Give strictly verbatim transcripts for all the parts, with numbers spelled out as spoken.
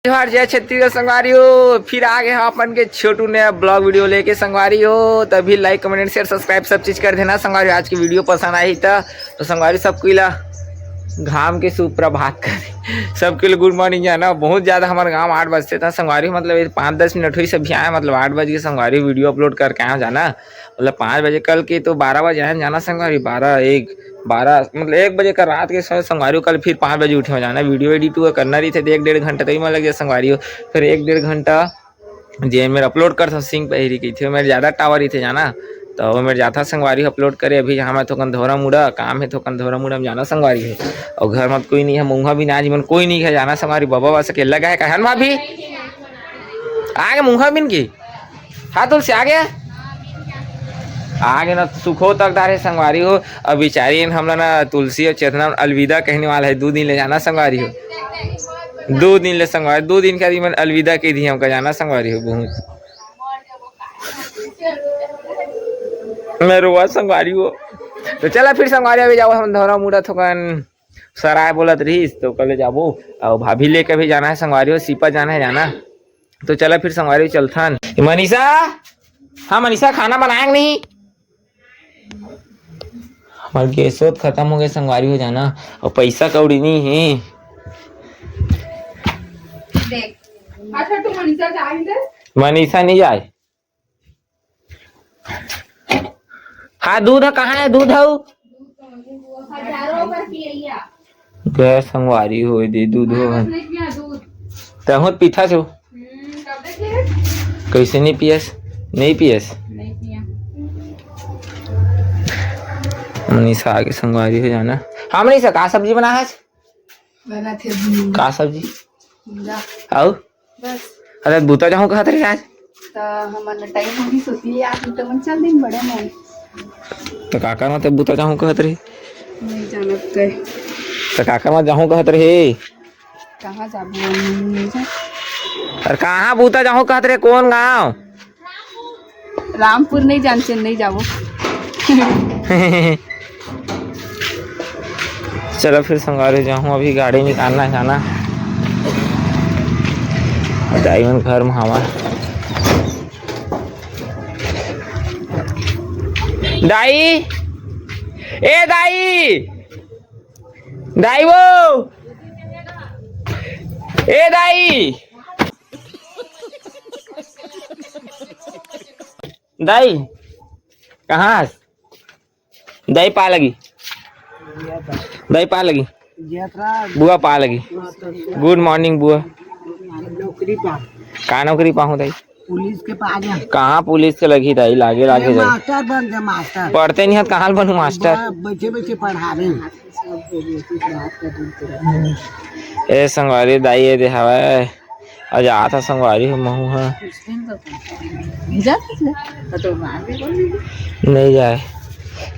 जोहार, जय छत्तीसगढ़ संगवारी हो। फिर आ गए हम अपन के छोटू ने ब्लॉग वीडियो लेके संगवारी हो। तभी लाइक, कमेंट, शेयर, सब्सक्राइब सब चीज कर देना संगवारी हो। आज की वीडियो पसंद आई त तो संगवारी सब कोई ला घाम के सुप्रभात कर, सब कोई ला गुड मॉर्निंग जाना। बहुत ज्यादा हमारे गांव आठ बजते था संगवारी हो, मतलब ये पाँच दस मिनट हुई सब भी आए, मतलब आठ बज के संगवारी वीडियो अपलोड करके आया जाना। मतलब पाँच बजे कल के तो बारह बजे आए जाना संगवारी, बारह एक बारह मतलब एक बजे का रात के समय संगवारी हो। कल फिर पाँच बजे उठे हो जाना, वीडियो एडिट हुआ करना रही थे तो एक डेढ़ घंटा तो ही मन लग जाए संगवारी हो। फिर एक डेढ़ घंटा जे मेरे अपलोड कर था सिंह पहिरी की थी, मेरे ज्यादा टावर ही थे जाना, तो वो मेरे जाता संगवारी हो अपलोड करे। अभी यहाँ मैं थोकन धोरा मुड़ा काम है, थोकन धोरा मुड़ा में जाना संगवारी हो। और घर में कोई नहीं है, मुंगा भी ना जीवन कोई नहीं है जाना संगवारी, बाबा बस अकेला का है कहन भाभी। आगे मुंगा बिन की। हाँ तुलसी आगे। आगे ना सुखो तक दार है संगवारी हो। अब बेचारी हमला ना तुलसी और चेतना अलविदा कहने वाला है, दो दिन ले जाना संगवारी हो। दो दिन ले संगवारी, दो दिन का दिन अलविदा कह दी हमका जाना संगवारी हो। बहुत मैं रोआ संगवारी हो। तो चला फिर संगवारी अभी जाओ हम धोरा मुड़ा थोकन सराय बोलत रहीस तो कल जाबो। और भाभी लेके भी जाना है संगवारी हो, सीपा जाना है जाना। तो चला फिर संगवारी चलथन। मनीषा, हाँ मनीषा, खाना बनाएंगे नहीं? हमार गैसो तो खत्म हो गए संगवारी हो जाना, और पैसा कौड़ी नहीं है। अच्छा तू मनीषा जाए दे। मनीषा नहीं जाए। हाँ दूध है, कहाँ है दूध है? गैस संगवारी हो दे दूध हो। तहूँ पीथा छो। कैसे नहीं पियस? नहीं पियस। मनीषा आगे संगवारी हो जाना। हाँ मनीषा, का सब्जी बना है आज? बना थे भुंजा। का सब्जी? भुंजा। आऊ? बस। अरे बूता जाहूँ कहत रही आज। त हमन टाइम होगी सोती आज तो मन चल दिन बड़े मन। तो काकर में ते बूता जाहूँ कहत रही? नहीं जानत कहे। तो काकर में जाहूँ कहत रही? कहाँ जाबो? नहीं जा। अरे कहाँ बूता जाहूँ कहत रहे? कौन गाँव? रामपुर नहीं जान, चेन्नई जाबो। चलो फिर संगवारी जाहूँ, अभी गाड़ी निकालना है जाना। दाई मन घर में हवा। दाई, ए दाई, दाई वो, ए दाई, दाई, कहाँ हस? दाई पा लगी, दाई पा लगी, बुआ पा लगी। गुड मॉर्निंग बुआ। नौकरी पा। का नौकरी पाहूँ दाई? पुलिस के पा जा। कहाँ पुलिस के लगी दाई? लागे लागे जाए। मास्टर बन जा मास्टर। पढ़ते नहीं हत, कहाँ बनू मास्टर? बच्चे बच्चे पढ़ा रहे। ए संगवारी दाई ये दे हवय। अउ जात ह संगवारी हो महू ह। नहीं जाए।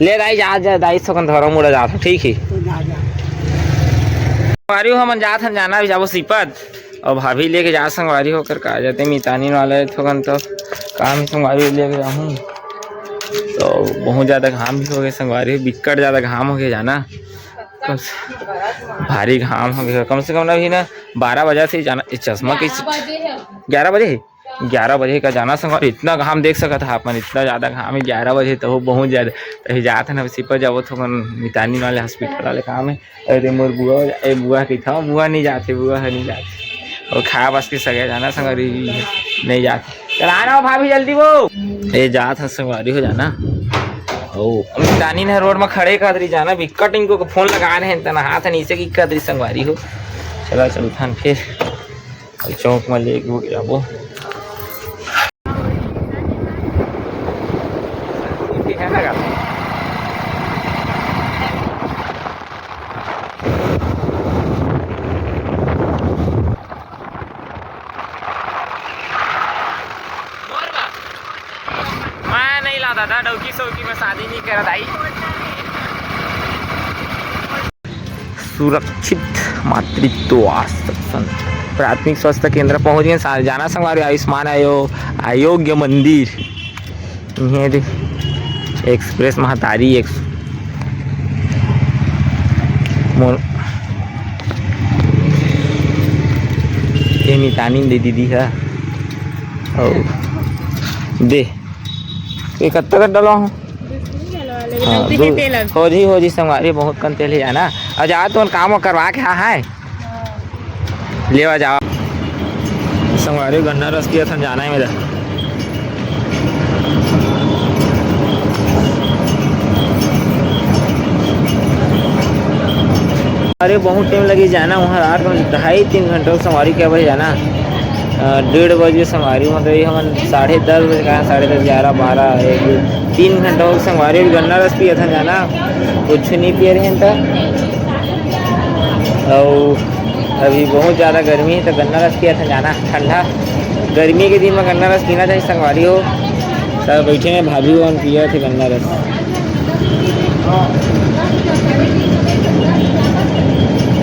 ले दाई जा, जा दाई थोकन धरम उड़ा जात ह, ठीक ही। संगवारी हो हमन जात हन, जाना भी जाबो सीपत। अउ भाभी लेके जा संगवारी हो कर का जाते मितानी वाले थोकन तो काम ही संगवारी लेके जाहूँ। तो बहुत ज्यादा घाम भी हो गए संगवारी, बिक्कट ज्यादा घाम हो गए जाना। कम से, भारी घाम हो गया। कम से कम ना भी ना बारह बजे से जाना। ये चश्मा कैसे? ग्यारह बजे है। ग्यारह बजे का जाना संगवारी, इतना घाम देख सकत हा अपन, इतना ज्यादा घाम है ग्यारह बजे तो बहुत ज्यादा। तो जात है ना सिपा जाबो तो अपन मितानी वाले हॉस्पिटल वाले काम है। अरे मोर बुआ, ए बुआ की था, बुआ नहीं जाते, बुआ है नहीं जाते। और खा बस के सगे जाना संगवारी नहीं जाते। चला ना भाभी जल्दी वो। ए जात है संगवारी हो जाना। ओ, अमितानी ने रोड में खड़े कहत रही जाना, बिक्कट इनको के फोन लगा रहे हैं, तना हाथ नीचे की कहत रही संगवारी हो। चला चल थान फिर चौक में ले के जाबो। ठीक है ना गा? मैं नहीं ला दादा, डौकी सौकी में शादी नहीं करा दाई। सुरक्षित मातृत्व आश्वासन प्राथमिक स्वास्थ्य केंद्र पहुंच गए। सा-, जाना संगवारी आयुष्मान आयो-, आरोग्य मंदिर। इहे दे, एक्सप्रेस महतारी एक्स-, मोर, ये मितानी दे दीदी ह। अउ दे, ये कत्ता कर डाला हूँ? हाँ, दू, हो जी, हो जी संगवारी, बहुत कन तेल ही जाना। अउ जा तुमन काम करवा के, हाँ, है। लेवा जावा। संगवारी, गन्ना रस पियत हन, जाना है मेरा। अरे, बहुत टाइम लगी जाना वहाँ, रात में ढाई तीन घंटा संगवारी के बजे जाना। अ, डेढ़ बजे संगवारी, मतलब ये हमन साढ़े दस बजे का, साढ़े दस, ग्यारह, बारह, एक, तीन घंटा हो संगवारी, गन्ना रस पियत हन जाना, कुछ नहीं पिए रहे त। अउ अभी बहुत ज़्यादा गर्मी है, तो गन्ना रस पिया था जाना ठंडा। गर्मी के दिन में गन्ना रस पीना चाहिए संगवारी हो। सब बैठे हैं, भाभी हो, हम पिया थे गन्ना रस।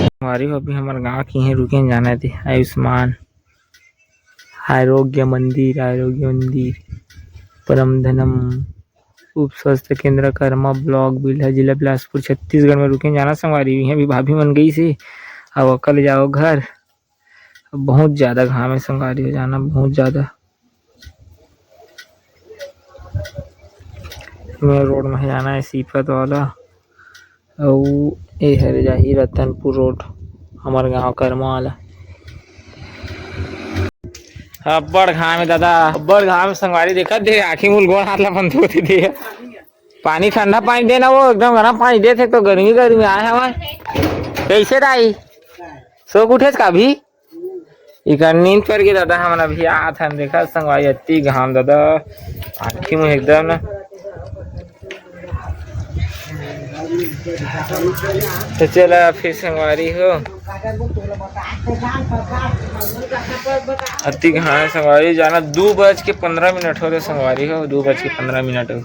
संगवारी हो, अभी हमारे गाँव की हैं, रुके हैं, जाना थे आयुष्मान आरोग्य मंदिर, आरोग्य मंदिर, परम धनम उप स्वास्थ्य केंद्र, करमा ब्लॉक, बिल्हा, जिला बिलासपुर, छत्तीसगढ़ में रुके जाना संगवारी। इहाँ भी भाभी मन गई से, अब ओकर ले जाओ घर। अब बहुत ज्यादा घाम है संगवारी हो, जाना बहुत ज्यादा। मेन रोड में जाना है सीपत वाला। अउ ए हरे जाही रतनपुर रोड, हमर गांव करमा वाला। अब्बड़ घाम हे दादा, अब्बड़ घाम हे संगवारी, देखत दे आँखी मुल गोड़ हाथ ला अपन धोते दे। पानी ठंडा पानी देना, वो एकदम गरम पानी देथे तो गर्मी गर्मी आए हवय। कैसे दाई, सो के उठेस का अभी? इकर नींद पर के दादा, हमन अभी आत हन, देखा संगवारी, अति घाम दादा, आँखी में एकदम ना। तो चला फिर संगवारी हो, अति घाम संगवारी, जाना दू बज के पंद्रह मिनट हो रहे संगवारी हो, दू बज के पंद्रह मिनट हो।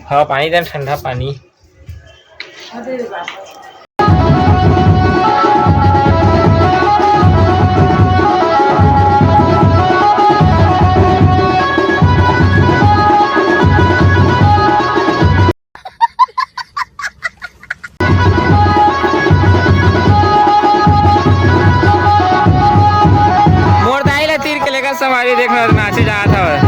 हाँ, पानी देन, ठंडा पानी। मोर दाई ला तीर के लेकर संगवारी देखना नाचे जात हवय।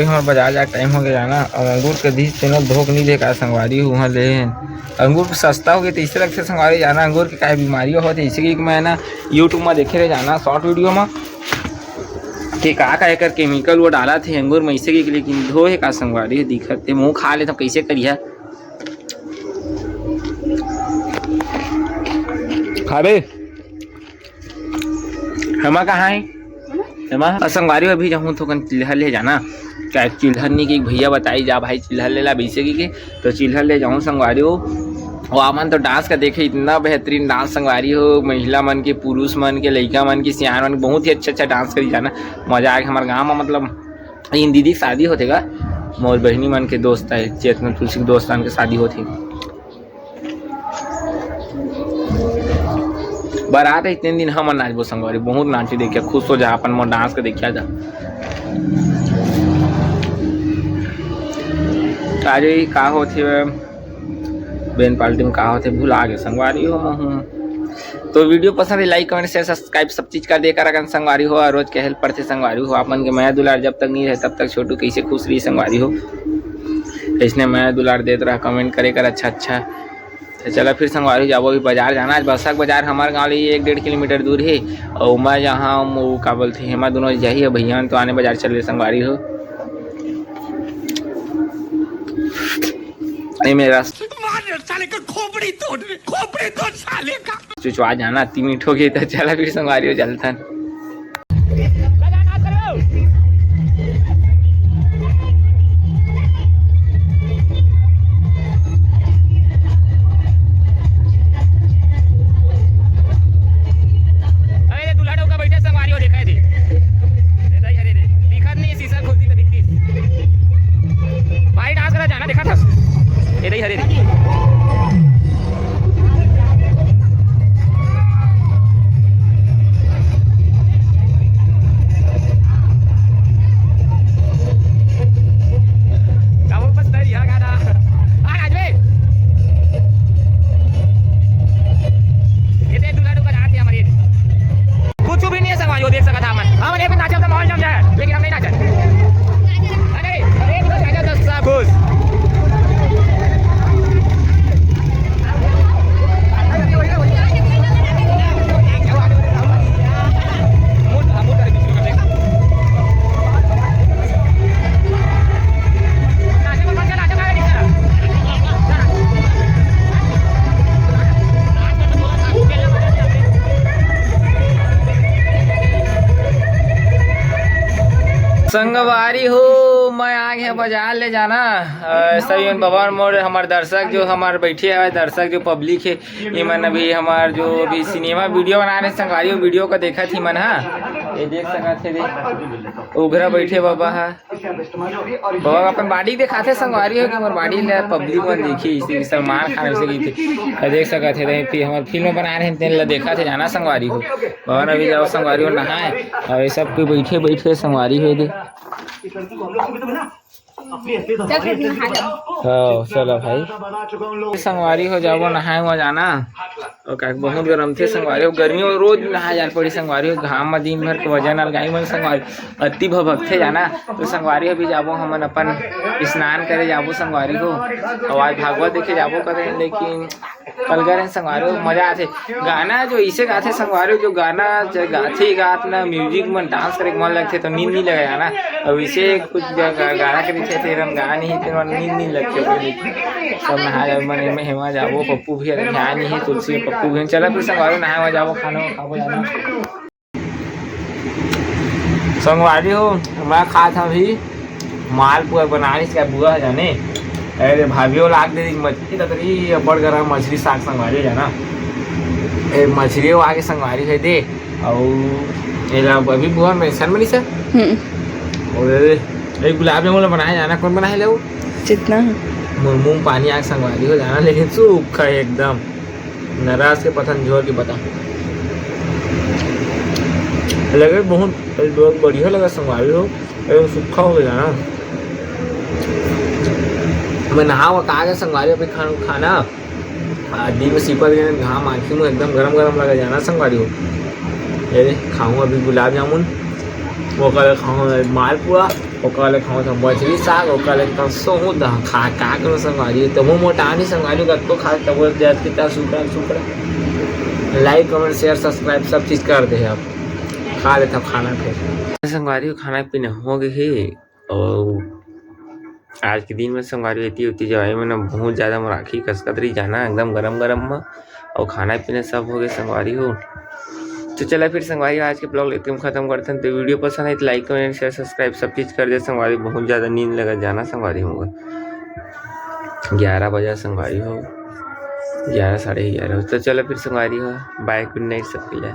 हमर बाजार जाके टाइम हो गया जाना, अउ अंगूर के दिस तेनो धोख नहीं दे का संगवारी हो, उहाँ ले हे। अंगूर सस्ता हो गया तो इसे लगथे संगवारी जाना, अंगूर के काहे बीमारी होथे, इसे कि मैं ना YouTube में देखे रहे जाना शॉर्ट वीडियो में कि का का एकर केमिकल वो डाला थे अंगूर में, इसे कि लेकिन धो हे का संगवारी हो, दिखत ते मुँह खा ले तो कैसे करिया खाबे। हेमा कहाँ है? हेमा, अ, संगवारी हो, अभी जाहूँ थोकन चिल्हर ले जाना, क्या चिल्हर नहीं कि भैया बताई जा भाई चिल्हर ले ला, वैसे कि के, तो चिल्हर ले जाऊँ संगवारी हो। वो आपन तो डांस का देखे, इतना बेहतरीन डांस संगवारी हो, महिला मन के, पुरुष मन के, लइका मन के, सियान मन के, बहुत ही अच्छा अच्छा डांस करी जाना। मजा आए हमारे गाँव में, मतलब इन दीदी के शादी होथे गा, मोर बहिनी मन के दोस्त है, चेतना तुलसी के दोस्त मन के शादी होथे। बारात है, इतने दिन हमन नाचबो संगवारी, बहुत नाची देखिया, खुश हो जा अपन मोर डांस के देखिया जा। आज ये का होथे, बेन पार्टी में का होथे, भुला गए संगवारी हो महू। तो वीडियो पसंद है, लाइक, कमेंट, शेयर, सब्सक्राइब सब चीज कर दे कर अगन संगवारी हो, और रोज के हेल्प पड़थे संगवारी हो। आप मन के मया दुलार जब तक नहीं रहे तब तक छोटू कैसे खुश रही संगवारी हो, इसने मया दुलार देत रहा, कमेंट करे कर अच्छा अच्छा। तो चला फिर संगवारी हो, जाबो अभी बाजार जाना। आज बरसात बाजार हमारे गाँव ले एक डेढ़ किलोमीटर दूर है, और मैं जहाँ वो का बोलते हेमा दोनों जाही है भैया, तो आने बाजार चल रहे संगवारी हो। ये मेरा मार साले का खोपड़ी तोड़, खोपड़ी तोड़ साले का। चुचवा जाना, तीन मिनट हो गए, तो चला फिर संगवारी हो चलथन। अरे, दूल्हा डौका बैठे संगवारी हो, देखा है दे। ए दाई, अरे रे, दिखत नहीं, शीशा खोलती तो दिखती। भाई, डांस करा जाना, देखा था। ए दाई, अरे रे। कुछ भी नहीं है संगवारी, वो देख सकत हा हमन। हमन एक नाचब त माहौल जम जाए, लेकिन हम नहीं नाचब। अरे, अरे, नाचब त सब खुश। संगवारी हो, मैं आ गया बाजार ले जाना। अ, सभी मन भवन मोर, हमार दर्शक जो हमार बैठे हवे, दर्शक जो पब्लिक है, ये मन अभी हमार जो अभी सिनेमा वीडियो बना रहे संगवारी हो, वीडियो को देखत ही मन हा। ये देख सकत हे, देख उघरा बैठे बाबा हा। बाबा अपन बाडी दिखाथे संगवारी हो कि मोर बाडी ले पब्लिक मन देखी, इसे सलमान खान उसे की थे। देख सकत हे, देख फिर हमार फिल्म बना रहे हैं, तेन ला देखा थे जाना संगवारी हो। बाबा अभी जाओ संगवारी हो नहाए, और ये सब कोई बैठे बैठे संगवारी हो दे। चल फिर नहा ले। हाँ, चलो भाई। संगवारी हो जाबो नहाए हुआ जाना। और का बहुत गरम थे संगवारी हो, गर्मी में रोज नहाए जान पड़ी संगवारी हो। घाम में दिन भर के वजन अलगाई मन संगवारी अति भभकथे जाना। तो संगवारी हो भी जाबो हमन अपन स्नान करे जाबो संगवारी हो। और आज भागवत देखे जाबो करे, लेकिन कल गए रहेन संगवारी हो, मजा आथे। गाना जो इसे गाथे संगवारी हो, जो गाना जो गाथे गात ना म्यूजिक में डांस करे के मन लगथे तो नींद नहीं लगे ना। अब इसे कुछ गा-, गा-, गाना के पीछे थे हम गाना नहीं थे, मन नींद नहीं लगथे बोले। सब नहा जाओ, मन में हेमा जाबो, पप्पू भी अरे ध्यान नहीं है, तुलसी पप्पू भी चला फिर संगवारी नहाए हुआ जाबो, खाना खाबो जाना। संगवारी हो, मैं खात हूँ अभी मालपुआ बनारिस का बुआ जाने। अरे भाभी हो लाग दे मछली ततरी, बड़ गरम मछली साग संगवारी हो जाना। ए मछली हो आगे संगवारी है दे। अउ एला अभी बुआ में सन बनी सर। हम्म। और ए गुलाब जामुन ला बनाए जाना, कौन बनाए ले वो? जितना है। मुंह, मुंह पानी आग संगवारी हो जाना, लेकिन सूखा है एकदम। नराज के पतन झोर के पता। लगे बहुत, बहुत बढ़िया लगा संगवारी हो, एकदम सूखा हो गया ना। मैं नहा हुआ कहा गया संगवारी हो, अभी खाना, खाना। आ, दिन में सिपत गए, घाम आँखी में एकदम गरम गरम लगे जाना संगवारी हो। ये दे, खाऊँ अभी गुलाब जामुन, वो कल खाऊँ मालपुआ, ओकर ले खावत हन मछली साग, ओकर ले खावत सोहू दह खा, का करो संगवारी, तबो मोटा नहीं संगवारी, कतको खा तबो जात के ता सुकड़ा सुकड़ा। Like, comment, share, subscribe सब चीज कर दे अब। खा लेथव खाना फिर। संगवारी खाना पीना हो गए हे, और आज के दिन में संगवारी एती ओती जवाई में ना बहुत ज्यादा मोर आँखी कसकत रही जाना एकदम गरम गरम में, और खाना पीना सब हो गए संगवारी हो। तो चला फिर संगवारी आज के vlog लेके हम खत्म करते हैं। तो video पसंद आए तो like, comment, share, subscribe सब चीज कर दे संगवारी, बहुत ज्यादा नींद लगा जाना संगवारी होगा, ग्यारह बजा संगवारी हो, ग्यारह साढ़े ग्यारह। तो चलो फिर संगवारी हो, bye, good night सबके लिए।